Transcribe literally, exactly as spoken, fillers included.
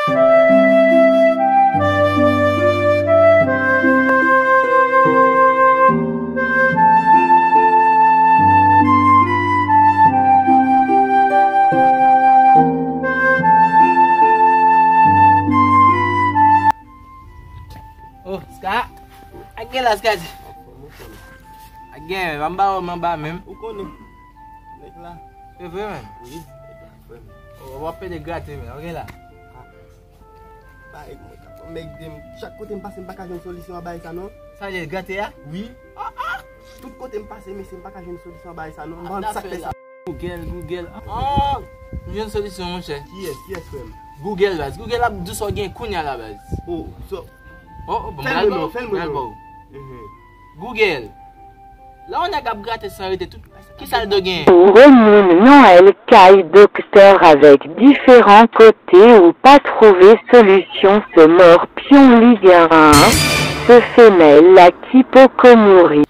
Oh, Ska. Ak gen la, Ska di. Ak gen, anba ou, anba menm. Ou konnen. Nèg la. Se vre, menm? Wi, nèg la, frè m. Oh, w ap pede grate, men. Ou gen la. Bay mwen ka fè mèg de m. Chak kote m pase, m pa ka jwenn solisyon a bagay sa non. Sa vle di grate a? Wi. Ah, ah. Tout kote m pase, mesye, m pa ka jwenn solisyon a bagay sa non. M pa konn sa k fè sa. Google, Google. Ah, m jwenn solisyon, monchè. Kiyès, kiyès, frè m? Google, baz. Google ap di w sa w gen kounye a la, baz. Oh, so, oh, oh, bon, fè l mwen non, fè l mwen non. Mhm. Google. La yon nèg ap grate san rete tout. Kisa l do gen? Gwo moun nan al kay doktè avèk diferan kote ou pa twouve solisyon, se mò pyon li gen an, se femèl la ki poko mouri.